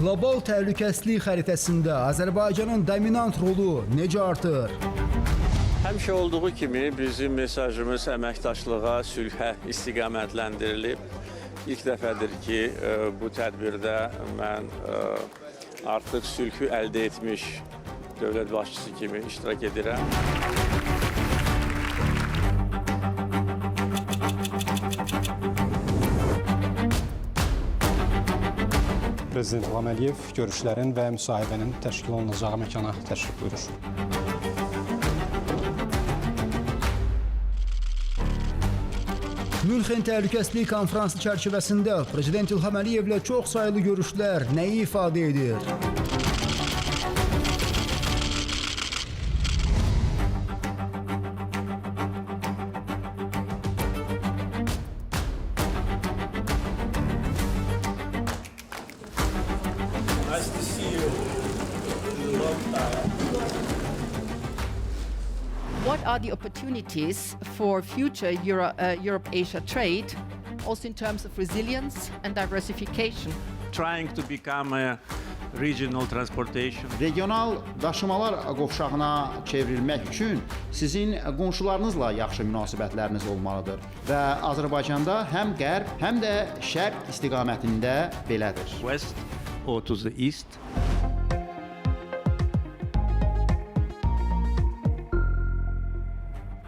Qlobal təhlükəsizlik xəritəsində Azərbaycanın dominant rolu necə artır? Həmişə olduğu kimi bizim mesajımız əməkdaşlığa, sülhə istiqamətləndirilib. İlk dəfədir ki, bu tədbirdə mən artıq sülhü əldə etmiş dövlət başçısı kimi iştirak edirəm. Prezident İlham Əliyev görüşlərin və müsahibənin təşkil olunacağı məkana təşrif buyurur. Münxen Təhlükəsizlik Konfransı çərçivəsində Prezident İlham Əliyevlə çox saylı görüşlər nəyi ifadə edir? Nice to see you. Long time. What are the opportunities for future Europe-Asia trade, also in terms of resilience and diversification? Trying to become a regional transportation. Regional daşımalar qovşağına çevrilmək üçün sizin qonşularınızla yaxşı münasibətləriniz olmalıdır və Azərbaycanda həm qərb, həm də şərq istiqamətində belədir. West or to the east.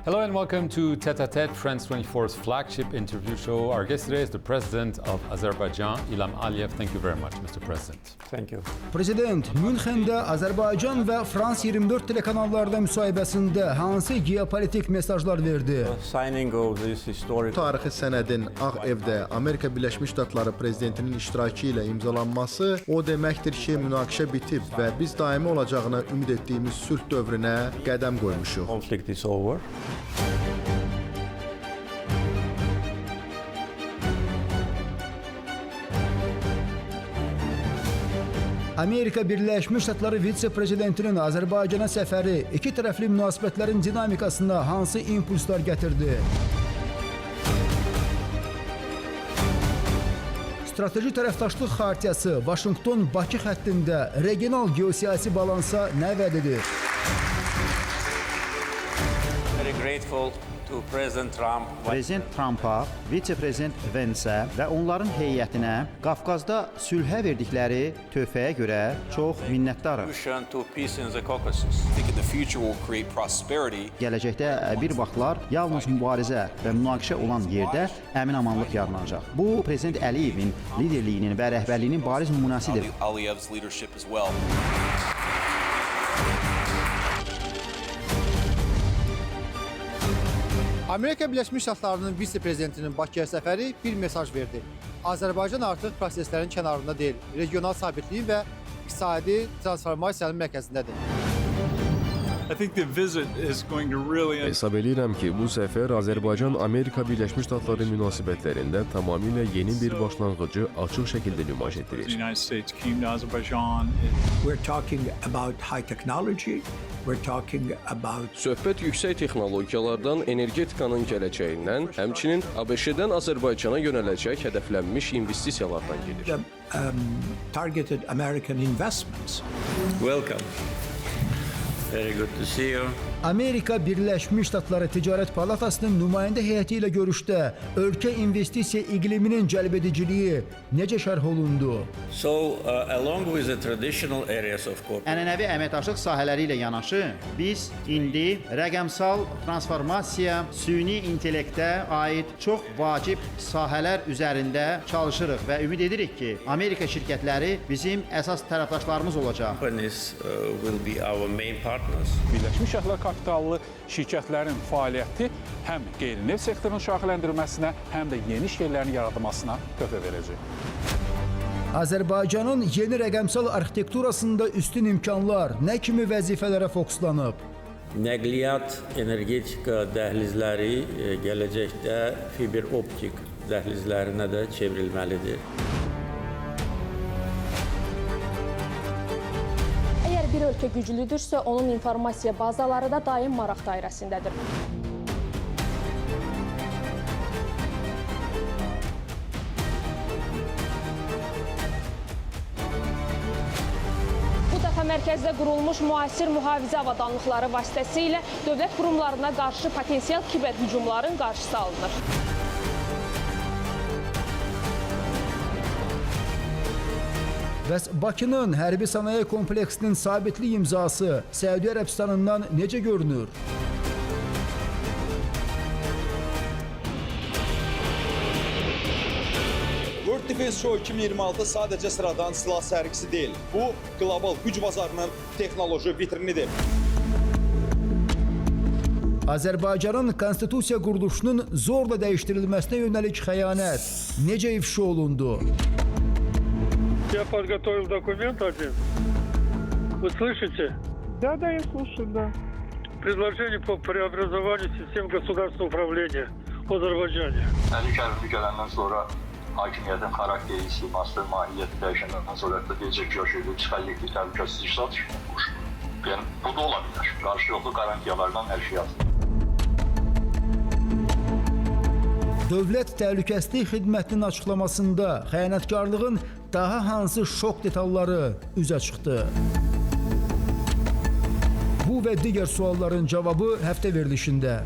Hello and welcome to Tête à Tête, France 24's flagship interview show. Our guest today is the president of Azerbaijan, Ilham Aliyev. Thank you very much, Mr. President. Thank you. Prezident Münxendə Azərbaycan və Frans 24 telekanallarında müsahibəsində hansı geopolitik mesajlar verdi? Signing of this historic Tarixi sənədin Ağ Evdə Amerika Birləşmiş Ştatları prezidentinin iştirakı ilə imzalanması o deməkdir ki, münaqişə bitib və biz daimi olacağına ümid etdiyimiz sülh dövrünə qədəm qoymuşuq. Conflict is over. Amerika Birləşmiş Ştatları vitse-prezidentinin Azərbaycana səfəri iki tərəfli münasibətlərin dinamikasına hansı impulslar gətirdi? Strateji tərəfdaşlıq xartiyası Vaşinqton-Bakı xəttində regional geosiyasi balansa nə vəd edir? Very grateful to President Trump. Prezident Trampa, vitse-prezident Vensə və onların heyətinə Qafqazda sülhə verdikləri töhfəyə görə çox minnətdarıq. Contribution to peace in the Caucasus. Think in the future will create prosperity. Gələcəkdə bir vaxtlar yalnız mübarizə və münaqişə olan yerdə əmin-amanlıq yaranacaq. Bu Prezident Əliyevin liderliyinin və rəhbərliyinin bariz nümunəsidir. Aliyev's leadership as well. Amerika Birləşmiş Ştatlarının vitse-prezidentinin Bakıya səfəri bir mesaj verdi. Azərbaycan artıq proseslərin kənarında deyil, regional sabitliyin və iqtisadi transformasiyanın mərkəzindədir. I think the visit is going to really Hesab eləyirəm ki, bu səfər Azərbaycan-Amerika Birləşmiş Ştatları münasibətlərində tamamilə yeni bir başlanğıcı açıq şəkildə nümayiş the etdirir. United States came to Azerbaijan. We're talking about high technology. We're talking about Söhbət yüksək texnologiyalardan, energetikanın gələcəyindən, həmçinin ABŞ-dən Azərbaycana yönələcək hədəflənmiş investisiyalardan gedir. The targeted American investments. Welcome. Very good to see you. Amerika Birləşmiş Ştatları Ticarət Palatasının nümayəndə heyəti ilə görüşdə ölkə investisiya iqliminin cəlbediciliyi necə şərh olundu? So, along with the traditional areas of cooperation, Ənənəvi əməkdaşlıq sahələri ilə yanaşı, biz indi rəqəmsal transformasiya, süni intellektə aid çox vacib sahələr üzərində çalışırıq və ümid edirik ki, Amerika şirkətləri bizim əsas tərəfdaşlarımız olacaq. Companies will be our main partners. Birləşmiş Ştatlar kapitallı şirkətlərin fəaliyyəti həm qeyri-neft sektorunun şaxələndirilməsinə, həm də yeni iş yerlərinin yaradılmasına töhfə verəcək. Azərbaycanın yeni rəqəmsal arxitekturasında üstün imkanlar nə kimi vəzifələrə fokuslanıb? Nəqliyyat, energetika dəhlizləri gələcəkdə fiber optik dəhlizlərinə də çevrilməlidir. Əgər bir ölkə güclüdürsə, onun informasiya bazaları da daim maraq dairəsindədir. Mərkəzdə qurulmuş müasir mühafizə avadanlıqları vasitəsilə dövlət qurumlarına qarşı potensial kiber hücumların qarşısı alınır. Bəs Bakının hərbi sənaye kompleksinin sabitlik imzası Səudiyyə Ərəbistanından necə görünür? World Defense Show 2026 sadəcə sıradan silah sərgisi deyil. Bu, qlobal güc bazarının texnoloji vitrinidir. Azərbaycanın konstitusiya quruluşunun zorla dəyişdirilməsinə yönəlik xəyanət necə ifşa olundu? Я подготовил документ один. Вы слышите? Да, да, я слушаю, да. Предложение по преобразованию систем государственного управления в Азербайджане. Əli Kərimli gələndən sonra hakimiyyətin xarakteri, siması, mahiyyəti dəyişəndən sonra hətta deyəcək ki, yaşayıb psixologik təhlükəsizlik sazişini qoşulur. Yəni bu da ola bilər. Qarşılıqlı qarantiyalardan hər şey asılıdır. Dövlət Təhlükəsizlik Xidmətinin açıqlamasında xəyanətkarlığın daha hansı şok detalları üzə çıxdı? Bu və digər sualların cavabı həftə verilişində.